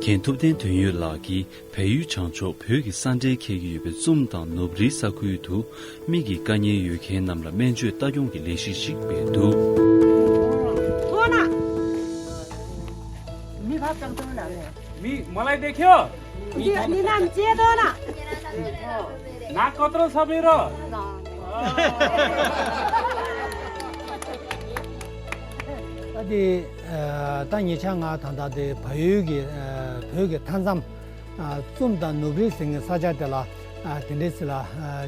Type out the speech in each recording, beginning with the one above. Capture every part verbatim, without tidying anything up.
རྒན་ཐུབ་བསྟན་དོན་ཡོད་ལགས་ཀྱིས་བལ་ཡུལ་བྱང་ཕྱོགས་བོད་ཀྱི་ས་འབྲེལ་འཁེལ་གྱི་ཡོད་པའི་ཙུམ་དང་ནུབ་རིའི་ས་ཁུལ་དུ་མིག་གི་དཀའ་ངལ་ཡོད་མཁན་རྣམས་ལ་སྨན་བཅོས་ལྟ་སྐྱོང་གི་ལས་གཞི་ཞིག་སྤེལ་འདུག་མི་མ་ལ་དེ་ཁྱོ། མི་མི་རྣམས་ཅེས་དོ་ན། ང་ཀོ་ཏྲོ་ས་མི་རོ། ཨ་དེ་ད་ཉེ་ཆར་ང་ད་ལྟ་དེ་བལ་ཡུལ་གྱི་བོད་ཀྱི་མཐའ་མཚམས་ཙུམ་དང་ནུབ་རི་ཟེར་མཁན་ས་ཆ་དེ་ལ་དེ་འདྲའི་སི་ལ་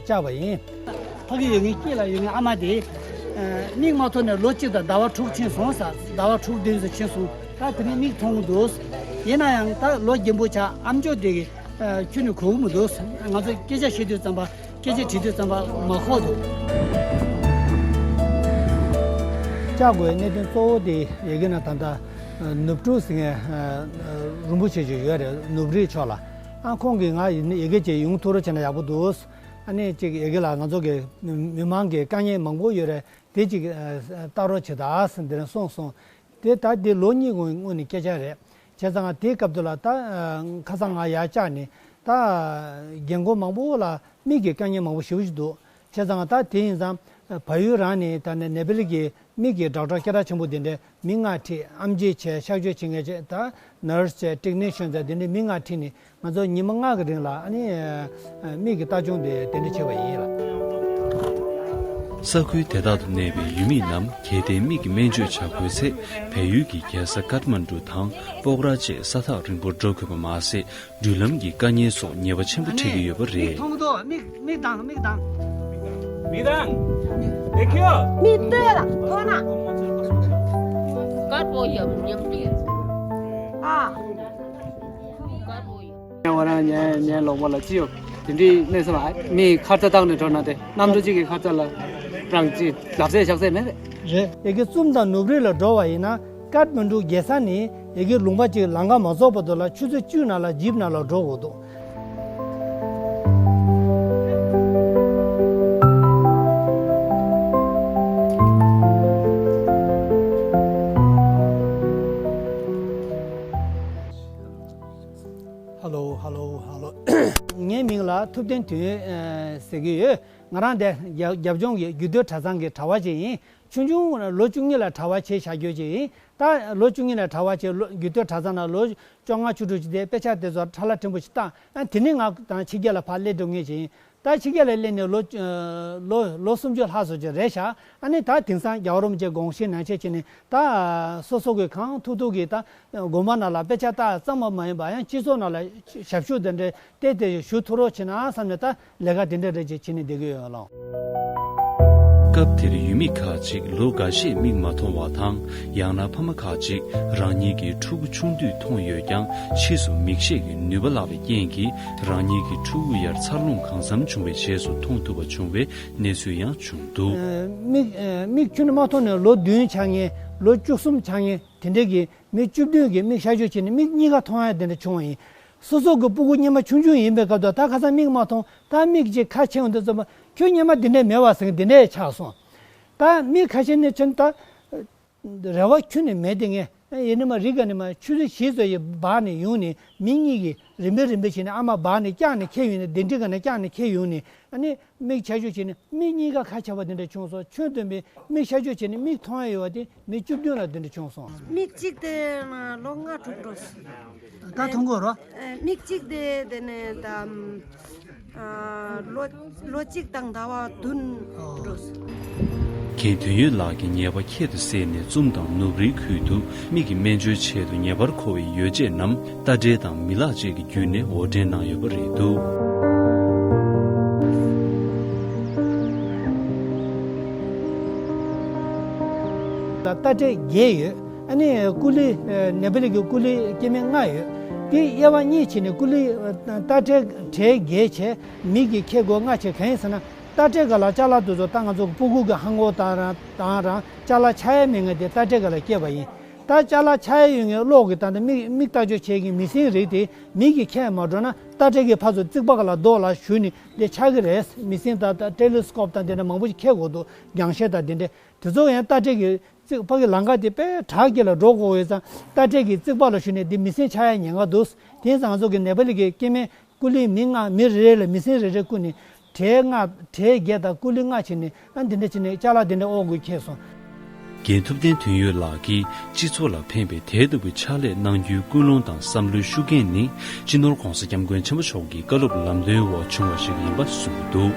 བཅར་བ་ཡིན། ཕ་གི་ཡོད་ངེས་སྐྱེས་ལ་ཡོད་ངེས་ཨ་མ་དེ་མིག་མ་ཐོན་ནས་ལོ་གཅིག་དང་ཟླ་བ་དྲུག་ཕྱིན་སོང་ས་ཟླ་བ་དྲུག་བདུན་ཙམ་ཕྱིན་སོང་། ད་དེ་ནས་མིག་མཐོང་གི་འདུག་ཡིན་ན་ཡང་ད་ལོ་རྒན་པོ་ཆགས་ཨམ་ཅོག་དེ་གི་ཁྱོན་ནས་གོ་གི་མི་འདུག་ང་ཚོ་སྐད་ཆ་བཤད་དུས་ཙམ་པ། སྐད་ཆ་དྲིས་དུས་ཙམ་པ་མ་ཁོག་འདུག་བཅར་དགོས་གནད་དོན་གཙོ་བོ་དེ་ཡ་གི་ན་ད་ལྟ་ནུབ་ཕྲུག་ཟེར་མཁན་རིན་པོ་ཆེ་ཅིག་ཡོད་རེད། ནུབ་རིའི་ཕྱོགས་ལ་ཨ་ཁོང་གིས་ང་ཡ་གི་ཅིག་ཡོང་ཐུབ་རོགས་བྱས་ན་ཡག་པོ་འདུག་ཨ་ནི་ཅིག་ཡ་གི་ལ་ང་ཚོ་གི་མི་མང་གི་དཀའ་ངལ་མང་པོ་ཡོད་རེད། དེ་ཅིག་ལྟ་རོགས་བྱེད་དང་ཟེར་འདི་རང་གསུངས་སོང་། དེ་ད་དེ་ལོ་གཉིས་སྔོན་སྔོན་ནས་སྐད་ཆ་རེད། བྱས་ཙང་ང་དེའི་སྐབས་དུ་ལ་ད་ཁ་སང་ང་ཡར་བཅར་ནས་ད་རྒན་རྒོན་མང་པོ་ལ་མིག་གི་དཀའ་ངལ་མང་པོ་ཞེ་པོ་ཞིག་འདུག་བྱས་ཙང་ད་དེ་ཡིན་ཙང་བལ་ཡུལ་རང་ནས་ད་ནི་ནེ་པལ་གྱི་མིག་གི་ཌོག་ཊར་སྐད་གྲགས་ཆེན་པོ་དེ་འདྲས་མི་ལྔ་ཁྲིད་ཨེམ་ཆི་བྱས་གཤག་བཅོས་བྱེད་མཁན་བྱས་ད་ནར་སི་བྱས་ཊེག་ནི་ཤན་བྱས་དེ་འདྲས་མི་ལྔ་ཁྲིད་ནས། ང་ཚོ་ཉི་མ་ལྔ་གི་རིང་ལ་ཨ་ནི་མིག་གི་ལྟ་སྐྱོང་དེ་དེ་འདྲ་བྱས་པ་ཡིན་ལ། ས་ཁུལ་དེ་དག་ཏུ་གནས་པའི་ཡུལ་མི་རྣམས་གལ་ཏེ་མིག་གི་སྨན་བཅོས་བྱ་དགོས་ཚེ་བལ་ཡུལ་གྱི་རྒྱལ་ས་ཀཏ་མན་གྲུ་དང་པོག་ར་བཅས་ས་ཐག་རིང་པོར་འགྲོ་དགོས་པ་མ་ཟད་འགྲུལ་ལམ་གྱི་དཀའ་ངལ་སོགས་ཉེས་པ་ཆེན་པོ་འཕྲད་ཀྱི་ཡོད་པ་རེད། མིག་མཐོང་གི་འདུག་མིག་མིག་དང་མིག་དང་། མི་དང་། དེ་ཁྱོད། མིག་ལྟོས་ལ་མཐོང་ན། དཀར་པོ་ཡམ་ཉམས་ཏེ། ཨ། དཀར་པོ་ཡོད། ངས་ང་རང་ངའི་ངའི་ལོག་པ་ལ་ཅི་ཡོད་དེ་འདྲའི་གནས་ས་ལ་མིས་ཁ་ཚ་བཏང་ནས་འགྲོ་ན་དེ་གནམ་གྲུ་གཅིག་གི་ཁ་ཚ་ལ་རང་ཅི་ལབ་ཚད་བཞག་ཚད་མེད་པས། རེད། ཡ་གི་ཙུམ་དང་ནུབ་རི་ལ་འགྲོ་བ་ཡིན་ན་ཀཏ་མན་གྲུ་རྒྱལ་ས་ནས་ཡ་གི་ལུང་པ་གཅིག་ལམ་ཁ་མ་རྫོགས་བར་དུ་ལ་ཆུ་ཚོད་བཅུ་ནང་ལ་ཇིབ་ནང་ལ་འགྲོ་དགོས་འདུག་ཧ་ལོ་ཧ་ལོ་ཧ་ལོ། ངའི་མིང་ལ་ཐུབ་བསྟན་དོན་ཡོད་ཟེར་གྱི་ཡོད། ང་རང་འདི་རྒྱབ་ལྗོངས་ཀྱི་རྒྱུད་སྟོད་གྲྭ་ཚང་གི་གྲྭ་པ་ཅིག་ཡིན། ཆུང་ཆུང་ལོ་བཅུ་གཉིས་ལ་གྲྭ་པ་བྱས་བཞག་རྒྱུ་ཅིག་ཡིན། ད་ལོ་བཅུ་གཉིས་ལ་གྲྭ་པ་བྱས་ལོ་རྒྱུད་སྟོད་གྲྭ་ཚང་ནང་ལོ་བཅོ་ལྔ་བཅུ་དྲུག་ཅིག་བསྡད་དཔེ་ཆ་དེ་ཚོ་ཁྲ་ལ་ཕྲན་བུ་ཞིག་བཏང་། ཨ་དེ་ནས་ང་དང་ཕྱི་རྒྱལ་ལ་ཕར་སླེབས་འགྲོ་མཁན་ཅིག་ཡིན། ད་ཕྱི་རྒྱལ་ལ་སླེབས་ནས་ལོ་ལོ་ལོ་སུམ་ཅུ་ལྷག་ཙམ་ཅིག་རེད་ཤག་ཨ་ནི་ད་དེང་སང་རྒྱལ་བ་རིན་པོ་ཆེ་དགོངས་བཞེས་ནང་བཞིན་བྱས་ནས་ད་སོ་སོ་གི་གང་ཐུབ་ཐུབ་ཀྱིས་ད་དགོན་པ་ནང་ལ་དཔེ་ཆ་ལྟ་ཙམ་མ་ཡིན་པ་ཡང་སྤྱི་ཚོགས་ནང་ལ་ཞབས་ཞུ་དེ་འདྲ་ཏེ་ཏེ་ཞུ་ཐུབ་རོགས་བྱེད་ན་བསམ་ནས་ད་ལས་ཀ་དེ་འདྲ་རེ་ཅིག་བྱེད་ནས་བསྡད་ཀྱི་ཡོད་ལགས། སྐབས་དེར་ཡུལ་མི་ཁག་ཅིག་ལོ་འགའ་ཤས་མིག་མ་མཐོང་བ་དང་ཡང་ན་ཕ་མ་ཁག་ཅིག་རང་ཉིད་ཀྱི་ཕྲུ་གུ་ཆུང་དུས་མཐོང་ཡོད་ཀྱང་ཕྱིས་སུ་མིག་ཤེས་ཀྱི་ནུས་པ་བརླག་པའི་རྐྱེན་གྱིས་རང་ཉིད་ཀྱི་ཕྲུ་གུ་ཡར་འཚར་ལོངས་གང་འཚམ་བྱུང་བའི་རྗེས་སུ་མཐོང་ཐུབ་པ་བྱུང་བའི་གནས་ཚུལ་ཡང་བྱུང་འདུག། མིག་མིག་ཁྱོན་ནས་མ་མཐོང་ནས་ལོ་བདུན་ཆགས་མཁན་ལོ་བཅུ་གསུམ་ཆགས་མཁན་དེ་འདྲས་ཀྱི་མི་བཅུ་བདུན་གྱིས་མིག་གཤག་བཅོས་བྱས་ནས་མིག་གཉིས་ཀ་མཐོང་ཡ་དེ་འདྲ་བྱུང་བ་ཡིན། སོ་སོ་གི་སྤུ་གུ་སྔོན་མ་ཆུང་ཆུང་ཡིན་པའི་སྐབས་དུ་ད་ཁ་སང་མིག་མ་མཐོང་ད་མིག་ཅིག་ཁ་ཕྱེ་འོང་དུས་ཙམ་པ་ཁྱོད་སྔོན་མ་འདི་འདྲས་མེད་པ་ཟེར་གི་འདི་འདྲས་ཆགས་སོང་། ད་མི་ཁ་ཤས་ནས་ཁྱོད་ད་རེ་བ་ཁྱོན་ནས་མེད་དེ་ངས་ཡིན་ནི་མ་རི་ག་ནས་མ་ཆུ་ཚོད་བཞི་ཙམ་ཡི་བར་ནས་ཡོང་ནས་མི་གཉིས་ཀྱིས་རིམ་པས་རིམ་པས་བྱས་ནས་ཨ་མ་བར་ནས་བཀྱག་ནས་ཁྱེར་ཡོང་ནས་གདན་ཁྲི་ག་ནས་བཀྱག་ནས་ཁྱེར་ཡོང་ནས་ཨ་ནི། མིག་གཤག་བཅོས་བྱས་ནས་མིག་གཉིས་ཀ་ཁ་ཕྱེ་བ་དེ་འདྲ་བྱུང་སོང་། ཁྱོན་བསྡོམས་པས་མིག་གཤག་བཅོས་བྱས་ནས་མིག་མཐོང་ཡ་ཡོད་པ་དེ་མི་བཅུ་བདུན་ལ་དེ་འདྲ་བྱུང་སོང་། མིག་གཅིག་དེ་ལོ་ལྔ་དྲུག་འགྲོ་སོང་། ད་མཐོང་གི་རོ། མིག་གཅིག་དེ་དེ་ནས་ད་ལོ་ལོ་གཅིག་དང་ཟླ་བ་བདུན་འགྲོ་སོང་། རྒན་དོན་ཡོད་ལགས་ཀྱིས་ཉེས་པ་ཁྱད་དུ་བསད་ནས་ཙུམ་དང་ནུབ་རིའི་ཁུལ་དུ་མིག་གི་སྨན་བཅོས་ཆེད་དུ་ངེས་པར་མཁོ་བའི་ཡོ་བྱད་རྣམས་རྟ་དྲེལ་དང་མི་ལག་བཅས་ཀྱི་བརྒྱུད་ནས་དབོར་འདྲེན་གནང་ཡོད་པ་རེད་འདུག། རྟ་དྲེལ་བརྒྱད་ཡོད། ཨ་ནི་ཀུ་ལི་ནེ་པ་ལི་གི་ཀུ་ལི་སྐྱེ་དམན་ལྔ་ཡོད། དེ་དབྱེ་བ་གཉིས་ཕྱེ་ནས་ཀུ་ལི་རྟ་དྲེལ་བྲེ་བརྒྱད་བྱས་མིག་གི་ཁྱད་དགོས་ལྔ་བྱས། གང་ཡིན་ཟེར་ན་རྟ་དྲེལ་ག་ལ་ཅ་ལག་དེ་ཚོ་ད་ང་ཚོ་སྤུ་གུ་གི་ཧང་གོ་དང་རང་དང་རང་ཅ་ལག་ཆགས་ཡ་མེད་མཁན་དེ་རྟ་དྲེལ་ག་ལ་སྐྱེས་པ་ཡིན། ད་ཅ་ལག་ཆགས་ཡ་ཡོད་མཁན་གློག་གི་ད་ལྟ་མིག་མིག་ལྟ་སྐྱོང་བྱེད་མཁན་མི་སེར་རིགས་དེ་མིག་གི་ཁྱད་མ་འགྲོ་ན་རྟ་དྲེལ་གྱི་ཕར་ཚུར་རྩིག་པ་ག་ལ་རྡོ་ལ་གཞུས་ནས་དེ་ཆགས་ཀྱི་རེད། མི་སེར་ད་ད་ཊེ་ལི་སི་ཀོབ་དང་དེ་འདྲ་མང་པོ་ཞིག་འཁྱེར་དགོས་འདུག། རྒྱང་ཤེལ་དང་དེ་འདྲ་དེ་ཚོ་ཡང་རྟ་དྲེལ་གྱི་ རྩིག་པ་གི་ལམ་ཁ་དེ་དཔེ་བྲག་དཀྱིལ་ལ་འགྲོ་དགོས་ཡོད་ཙང་རྟ་དྲེལ་གྱི་རྩིག་པ་ལ་ཞུགས་ནས་འདི་མི་སེམས་ཆགས་ཡ་ཉེན་ཁ་འདུག་དེ་ཡིན་ཙང་ང་ཚོ་གི་ནེ་པ་ལི་གི་སྐྱེ་དམན་སྐུ་ལུས་མི་ལྔ་མི་རེ་རེ་ལ་མི་སེམས་རེ་རེ་བསྐུར་ནས་དྲེལ་ལྔ་དྲེལ་བརྒྱད་དང་སྐུ་ལུས་ལྔ་བྱས་ནས་ཨ་འདི་འདྲ་བྱས་ནས་ཅ་ལག་འདི་འདྲ་དབོར་དགོས་ཁེལ་སོང་། རྒན་ཐུབ་བསྟན་དོན་ཡོད་ལགས་ཀྱིས་སྤྱི་ཚོགས་ལ་ཕན་པའི་དེ་ལྟ་བུའི་ཕྱག་ལས་གནང་རྒྱུའི་ཀུན་སློང་དང་བསམ་བློའི་ཤུགས་རྐྱེན་ནི་སྤྱི་ནོར་༧གོང་ས་༧སྐྱབས་མགོན་ཆེན་པོ་མཆོག་གི་བཀའ་སློབ་ལམ་སྟོན་འོག་བྱུང་བ་ཞིག་ཡིན་པ་གསུངས་འདུག་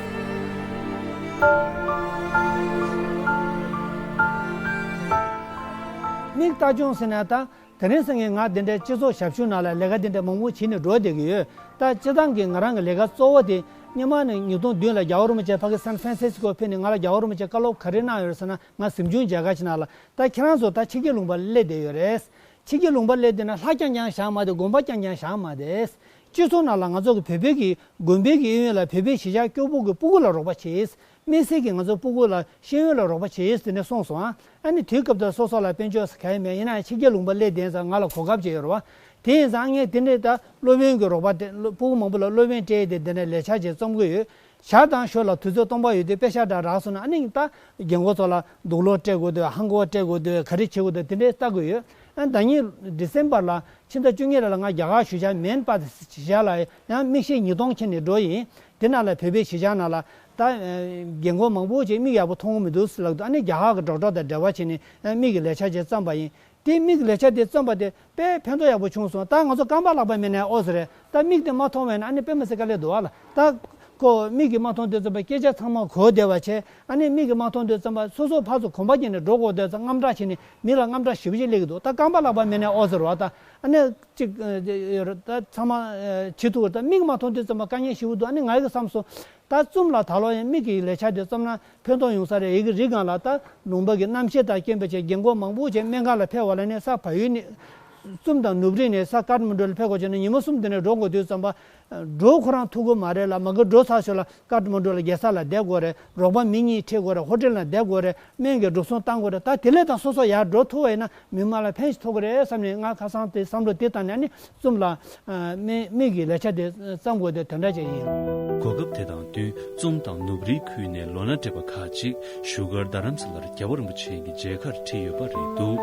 མིག་ལྟ་སྐྱོང་ཟེར་ན་ད། དེ་རིང་སང་ངས་ང་འདི་འདྲའི་སྤྱི་ཚོགས་ཞབས་ཞུ་ནང་ལ་ལས་ཀ་འདི་འདྲ་མང་པོ་བྱེད་ནས་འགྲོ་བསྡད་ཀྱི་ཡོད། ད་སྤྱི་བཏང་གི་ང་རང་གི་ལས་ཀ་གཙོ་བོ་དེ་སྔོན་མ་ནས་ཉིས་སྟོང་བདུན་ལ་རྒྱལ་བ་རིན་པོ་ཆེ་ཕ་གི་སན་ཧྥ་རན་སིས་ཀོ་ཕེབས་ནས་ང་ལ་རྒྱལ་བ་རིན་པོ་ཆེ་བཀའ་སློབ་ག་རེ་གནང་ཡོད་རེད་ཟེར་ན། ང་གཟིམ་ཆུང་མཇལ་ཁ་ཕྱིན་ན་ལ་ད་ཁྱེད་རང་ཚོ་ད་ཕྱི་རྒྱལ་ལུང་པ་སླེབས་བསྡད་ཡོད་རེད། ཕྱི་རྒྱལ་ལུང་པ་སླེབས་བསྡད་ན་ལྷ་རྐྱང་རྐྱང་བཞེངས་མ་བསྡད། དགོན་པ་རྐྱང་རྐྱང་བཞེངས་མ་བསྡད། སྤྱི་ཚོགས་ནང་ལ་ང་ཚོ་གི་བོད་པའི་གི་དགོན་པའི་གི་གཡས་གཡོན་ལ་བོད་པའི་གཞིས་ཆགས་སྐྱོ་པོ་གི་སྤུ་གུ་ལ་རོགས་པ་བྱེད། དམིགས་བསལ་གྱིས་ང་ཚོ་སྤུ་གུ་ལ་ཤེས་ཡོན་ལ་རོགས་པ་བྱེད་ཟེར་ནས་གསུངས་སོང་ཨ། ཨ་ནི་དུས་སྐབས་དང་སོ་སོ་ལ་དཔལ་འབྱོར་ཟེར་ག་ཡེ་མེད། ཡིན་ན་ཕྱི་རྒྱལ་ལུང་པ་སླེབས་བསྡད་ཙང་ང་ལ་གོ་སྐབས་ཅིག་ཡོད་རེད་བ། དེ་ཡིན་ཙང་ངས་དེ་འདྲའི་ད་སློབ་ཡོན་གྱི་རོགས་པ་དེ་སློབ་སྤུ་གུ་མང་པོ་ལ་སློབ་ཡོན་སྤྲད་དེ་དེ་འདྲའི་ལས་འཆར་ཅིག་བརྩམ་གྱི་ཡོད། ཞར་དང་ཞོར་ལ་དུས་ཚོད་སྟོང་པ་ཡོད་དུས་དཔེ་ཤག་འདྲ་རག་སོང་ན་ཨ་ནི་ད་རྒན་གོག་ཚོ་ལ་དུག་ལོག་སྤྲད་དགོས་འདུག་ཧང་གོ་སྤྲད་དགོས་འདུག་ག་རེ་བྱེད་དགོས་འདུག་དེ་འདྲའི་ལྟ་དགོས་ཡོད། ཨ་ནི་ཟླ་ཉིན་ཌི་སེམ་བར་ལ་ཕྱི་ཟླ་བཅུ་གཉིས་རེ་ལ་ང་རྒྱ་གར་བཞུགས་འཆར་མིན་པ་དེ་གཞིས་ཆགས་ལ་ཡང་མིག་ཤེལ་ཉིས་སྟོང་འཁྱེར་ནས་འགྲོ་ཡིན། དེ་ནང་ལ་བོད་པའི་གཞིས་ཆགས་ནང་ལ་ད་རྒན་གོག་མང་པོ་ཅིག་མིག་ཡག་པོ་མཐོང་གི་མི་འདུག་ཟེར་ལབ་འདུག་ཨ་ནི་རྒྱ་གར་གྱི་ཌོག་ཊར་དང་འབྲེལ་བ་བྱས་ནས་མིག་གི་ལས་འཆར་ཅིག་བརྩམས་པ་ཡིན། དེ་མིག་གི་ལས་འཆར་དེ་བརྩམས་པ་དེ་དཔེ་ཕན་ཐོགས་ཡག་པོ་བྱུང་སོང་། ད་ང་ཚོ་རྐང་པ་ལག་པ་མེད་ནའི་ཨོ་ཙི་རེད། ད་མིག་དེ་མ་མཐོང་བས་ན་ཨ་ནི་དཔེ་མི་སྲིད་དཀའ་ལས་འདུག་ཨ་ལ། ད་ཁོ་མིག་གིས་མ་མཐོང་དུས་ཙམ་པ་སྐད་ཆ་ཚང་མ་གོ་བདེ་བ་བྱས། ཨ་ནི་མིག་གིས་མ་མཐོང་དུས་ཙམ་པ་སོ་སོ་ཕར་ཚུར་གོམ་པ་བརྒྱབ་ནས་འགྲོ་དགོས་དུས་ཙམ་དངངས་སྐྲག་བྱས་ནས་མི་ལ་དངངས་སྐྲག་ཞེ་པོ་ཅིག་སླེབས་ཀྱི་འདུག་ད་རྐང་པ་ལག་པ་མེད་ནའི་ཨོ་ཙི་རེད་བ། ད་ཨ་ནི་གཅིག་ད་ཚང་མ་བྱེད་ཐུབ། ད་མིག་མ་མཐོང་དུས་ཙམ་པ་དཀའ་ངལ་ཞེ་པོ་འདུག་ཨ་ནི་ང་ཡི་བསམ་སོང་། ད་ཙུམ་ལ་ད་ལོ་ཡང་མིག་གི་ལས་འཆར་དེ་བརྩམས་ན་ཕན་ཐོགས་ཡོང་ས་རེད། ཡི་གེ་རིགས་སྒང་ལ་ད་ལུང་པ་གི་གནམ་གཤིས་དང་རྐྱེན་པས་བྱས་རྒན་གོག་མང་པོ་བྱས་སྨན་ཁང་ལ་ཕེབས་པ་ལ་ནི་ས་བལ་ཡུལ་ནས་ཙུམ་དང་ནུབ་རི་ནས་ས་ཀ་ཐ་མན་ཌུ་ལ་ཕེབས་དགོས་བྱུང་ན་ཉི་མ་གསུམ་དེ་ནས་འགྲོ་དགོས་དུས་ཙམ་པ། འགྲོ་ཁོ་རང་ཐུབ་ཀྱི་མ་རེད་ལ། མ་གི་འགྲོ་ཚར་ཞོར་ལ་ཀ་ཐ་མན་ཌུ་ལ་རྒྱལ་ས་ལ་བསྡད་དགོས་རེད། རོགས་པ་མི་གཉིས་ཁྲིད་དགོས་རེད། ཧོ་ཊེལ་ལ་བསྡད་དགོས་རེད། སྨན་གྱི་འགྲོ་སོང་བཏང་དགོས་རེད། ད་དེ་ལས་ད་སོ་སོ་ཡར་འགྲོ་ཐུབ་པ་ཡིན་ན་མི་མང་ལ་ཕན་ཞིག་ཐོགས་ཀྱི་རེད་བསམ་ནས་ང་ཁ་སང་དེ་བསམ་བློ་དེ་བཏང་ནས་ཨ་ནི་ཙུམ་ལ། ཨ། མི་མིག་གི་ལས་འཆར་དེ་བརྩམ་དགོས་དེ་དེ་འདྲ་ཅིག་ཡིན། གོ་སྐབས་དེ་དང་བསྟུན་ཙུམ་དང་ནུབ་རིའི་ཁུལ་ནས་ལོ་ན་བགྲེས་པ་ཁག་ཅིག་བཞུགས་སྒར་རྡ་རམ་ས་ལར་རྒྱལ་བ་རིན་པོ་ཆེ་གི་མཇལ་ཁར་ཁྲིད་ཡོད་པ་རེད་འདུག་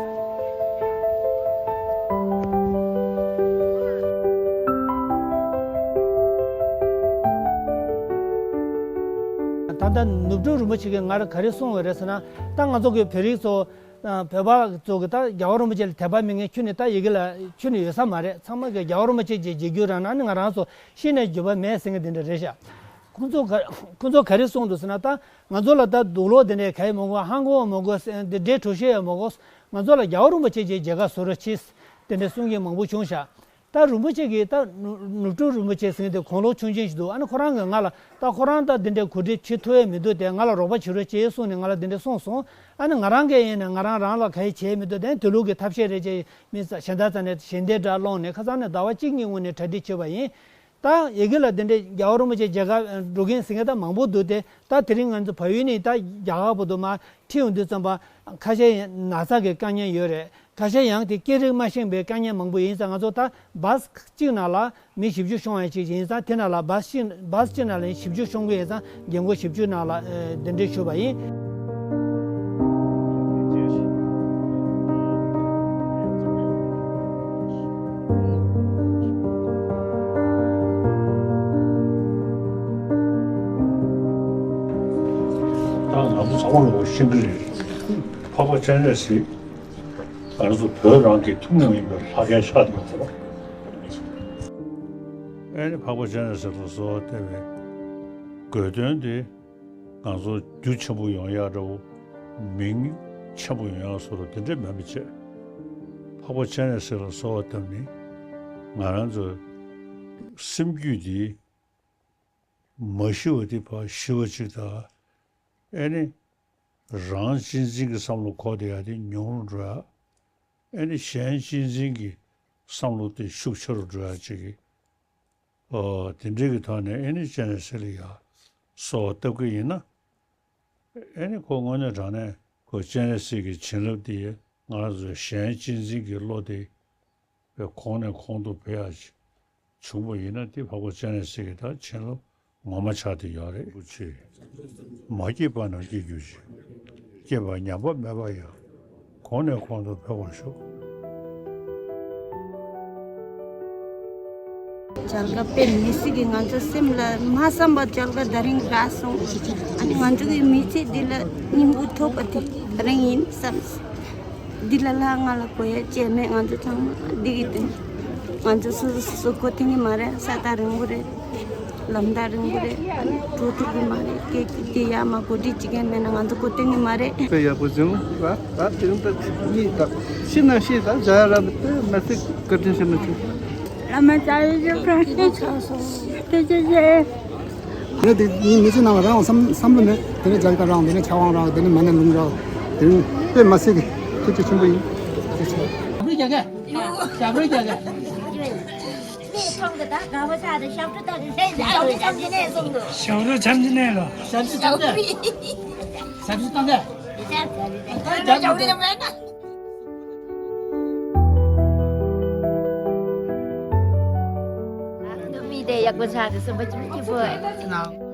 ད་ལྟ་ནུབ་སྒྲུབ་རིན་པོ་ཆེ་གིས་ང་ལ་ག་རེ་གསུངས་ཡོད་རེད་ཟེར་ན། ད་ང་ཚོ་གི་བོད་རིགས་ཚོ། ཨ། བོད་པ་ཚོ་གི་ད་རྒྱལ་བ་རིན་པོ་ཆེ་ལ་དད་པ་མེད་མཁན་ཁྱོན་ནས་ད་ཡི་གེ་ལ་ཁྱོན་ནས་ཡོད་ས་མ་རེད། ཚང་མ་གི་རྒྱལ་བ་རིན་པོ་ཆེ་གི་རྗེས་འཇུག་རང་ན་ནི་ང་རང་ཚོ་ཤི་ནས་འགྱོད་པ་མེད་ཟེར་མཁན་དེ་འདྲ་རེད་ཤག་ཁོང་ཚོ་ག་ཁོང་ཚོ་ག་རེ་གསུངས་འདུག་ཟེར་ན། ད་ང་ཚོ་ལ་ད་དུག་ལོག་དེ་འདྲའི་ག་ཡེ་མ་དགོས། ཧང་གོ་བ་མ་དགོས། དེ་འདྲའི་གྲོ་ཞོ་ཡང་མ་དགོས། ང་ཚོ་ལ་རྒྱལ་བ་རིན་པོ་ཆེ་གི་མཇལ་ཁ་བཟོ་རོགས་གྱིས། དེ་འདྲའི་གསུང་མཁན་མང་པོ་བྱུང་ཤག་ད་རིན་པོ་ཆེ་གིས་ད་ནུབ་ནུབ་སྒྲུབ་རིན་པོ་ཆེ་ཟེར་མཁན་དེ་དགུང་ལོ་ཆུང་ཆུང་ཞིག་འདུག་ཨ་ནི་ཁོ་རང་གིས་ང་ལ་ད་ཁོ་རང་ད་འདི་འདྲའི་གོ་སྒྲིག་བྱེད་ཐུབ་ཡས་མི་འདུག་དེ་ང་ལ་རོགས་པ་བྱེད་རོགས་གྱིས་གསུངས་ནས་ང་ལ་འདི་འདྲ་གསུངས་སོང་། ཨ་ནི་ང་རང་གིས་ཡིན་ན་ང་རང་རང་ལ་ག་ཡེ་བྱེད་མི་འདུག་དེ་དེ་ལུགས་ཀྱི་ཐབས་ཤེས་རེ་བྱས་མི་ཚེ་གཞན་དག་ཙམ་ནས་ཞལ་འདེབས་འདྲ་སློང་ནས་ཁ་སང་ནས་ཟླ་བ་གཅིག་གཉིས་སྔོན་ནས་གྲ་སྒྲིག་བྱས་པ་ཡིན། ད་ཡི་གེ་ལ་དེ་འདྲའི་རྒྱལ་བ་རིན་པོ་ཆེ་མཇལ་ཁ་འགྲོ་མཁན་ཟེར་མཁན་ད་མང་པོ་འདུག་དེ་ད་དེ་རིང་ང་ཚོ་བལ་ཡུལ་ནས་ད་རྒྱ་གར་བར་དུ་མར་ཁྲིད་ཡོང་དུས་ཙམ་པ་ཁ་ཤས་ན་ཚ་གི་དཀའ་ངལ་ཡོད་རེད། ཁ་ཤས་ཡང་དེ་སྐད་རིགས་མ་ཤེས་པའི་དཀའ་ངལ་མང་པོ་ཡིན་ཙང་ང་ཚོ་ད་བཱས་གཅིག་ནང་ལ་མི་བཞི་བཅུ་ཤོང་ཡ་ཅིག་ཡིན་ཙང་དེ་ནང་ལ་བཱས་གཅིག་བཱས་གཅིག་ནང་ལ་བཞི་བཅུ་ཤོང་གི་ཡིན་ཙང་རྒན་གོག་བཞི་བཅུ་ནང་ལ་ཨ་གདན་འདྲེན་ཞུས་པ་ཡིན། ད་ང་ཚོ་ཚང་མ་ལོག་ཤེས་ཀྱི་རེད། འཕགས་པ་སྤྱན་རས་གཟིགས། ང་ཚོ་བོད་རང་གི་ཐུན་མོང་མིན་པའི་ལྷ་སྐལ་ཤར་ཡོང་ཐུབ་པ། ཨེ་ནི་འཕགས་པ་སྤྱན་རས་གཟིགས་ལ་གསོལ་བ་བཏབ་པའི་དགོས་དོན་དེ་ང་ཚོ་རྒྱུ་ཆེན་པོ་ཡོང་ཡག་འདྲ་བོ། མིང་ཆེན་པོ་ཡོང་ཡག་བཟོ་འདྲ་དེ་འདྲ་མིན་པ་བྱས། འཕགས་པ་སྤྱན་རས་གཟིགས་ལ་གསོལ་བ་བཏབ་ནས་ང་རང་ཚོ་སེམས་རྒྱུད་འདི་མ་ཤི་བ་དེ་ཕར་ཤི་བ་ཅིག་དང་། ཨེ་ནི། རང་གཅེས་འཛིན་གྱི་བསམ་བློ་འཁོར་བསྡད་ཡ་དེ་ཉུང་རུ་འགྲོ་ཡ། ཨེ་ནི་གཞན་གཅེས་འཛིན་གྱི་བསམ་བློ་དེ་ཤུགས་ཆེ་རུ་འགྲོ་ཡ་ཅིག་གི། ཨོ། དེ་འདྲའི་གི་ཐོག་ནས་ཨེ་ནི་སྤྱན་རས་གཟིགས་ལ་ཡ་གསོལ་བ་བཏབ་ཀྱི་ཡིན་ན། ཨེ་ནི་ཁོ་དངོས་གནས་དྲང་གནས་ཁོ་སྤྱན་རས་གཟིགས་ཀྱི་བྱིན་རླབས་དེ་ང་རང་ཚོའི་གཞན་གཅེས་འཛིན་གྱི་བློ་དེ་བས་གོང་ནས་གོང་དུ་འཕེལ་ཡ་ཅིག་བྱུང་བ་ཡིན་ན་དེ་འཕགས་པ་སྤྱན་རས་གཟིགས་ཀྱི་ད་བྱིན་རླབས་ངོ་མ་ཆགས་བསྡད་ཡོད་རེད། རིན་པོ་ཆེ། མ་སྐྱེས་པ་རྣམས་སྐྱེ་གྱུར་ཅིག་སྐྱེས་པ་ཉམས་པ་མེད་པ་ཡང་། གོང་ནས་གོང་དུ་འཕེལ་བར་ཤོག། བྱ་དགའ་དཔེ་མི་སྲིད་ཀྱི་ང་ཚོ་སེམས་ལ་མ་བསམ་པ་བྱ་དགའ་དེ་རིང་རག་སོང་། ཨ་ནི་ང་ཚོ་གི་མི་ཚེ་འདི་ལ་སྙིང་པོ་ཐོབ་པ་དེ་རིང་ཡིན་བསམ། འདི་ལ་ལྷག་ང་ལ་དགོས་ཡ་ཅི་མེད། ང་ཚོ་ཚང་མ་འདི་གི་སྟེང་ང་ཚོ་སོ་སོ་སོ་སོ་གོ་ཐེངས་ཀྱི་མ་རེད། ས་ཐག་རིང་པོ་རེད། ལམ་ཐག་རིང་པོ་རེད། ཨ་ནི་འགྲོ་ཐུབ་ཀྱི་མ་རེད། སྐད་ཀྱི་དེ་ཡ་མ་གོ་སྒྲིག་བྱེད་མཁན་མེད་ན་ང་ཚོ་གོ་ཐེངས་ཀྱི་མ་རེད། དཔེ་ཡག་པོ་བྱུང་། ད་ད་དེ་རིང་ད་གཉིས་ད་ཤི་ན་ཤི། ད་བྱ་ཡ་ར་དེ་མ་ཚིག་བཀའ་དྲིན་ཆེ་མ་བྱུང་། བླ་མ་བྱ་ཡི་ཞུ་ཁ་ཤས་ཐུགས་རྗེ་ཆེ། རེད་དེ་ངའི་མི་ཚེ་ནང་ལ་རང་བསམ་བསམ་བློ་མེད། དེ་ནས་རྒྱ་གར་རང་། དེ་ནས་ཆབ་འབངས་རང་། དེ་ནས་མ་ཎི་ལུང་རང་། དེ་རིང་དཔེ་མ་སྲིད་ཀྱི་ཐུགས་རྗེ་ཆེན་པོ་ཡིན། ཞབས་བྲོ་རྒྱག་གི། ཞབས་བྲོ་རྒྱག་གི། མཐོང་གི་ད་དགའ་བོ་ཆགས་ཏེ་ཞབས་བྲོ་བཏང་གི། ཞབས་བྲོ་ཆམ་གྱི་ནས་གསུངས་འདུག། ཞབས་བྲོ་ཆམ་གྱི་ནས་ལོ། ཞབས་བྲོ་བཏང་གི། ཞབས་བྲོ་བཏང་གི། ཞབས་བྲོ་བཏང་གི། ནུ་མི་དེ་ཡག་པོ་ཆགས་ཏེ་སེམས་པ་ཅིག་སྐྱིད་པོ།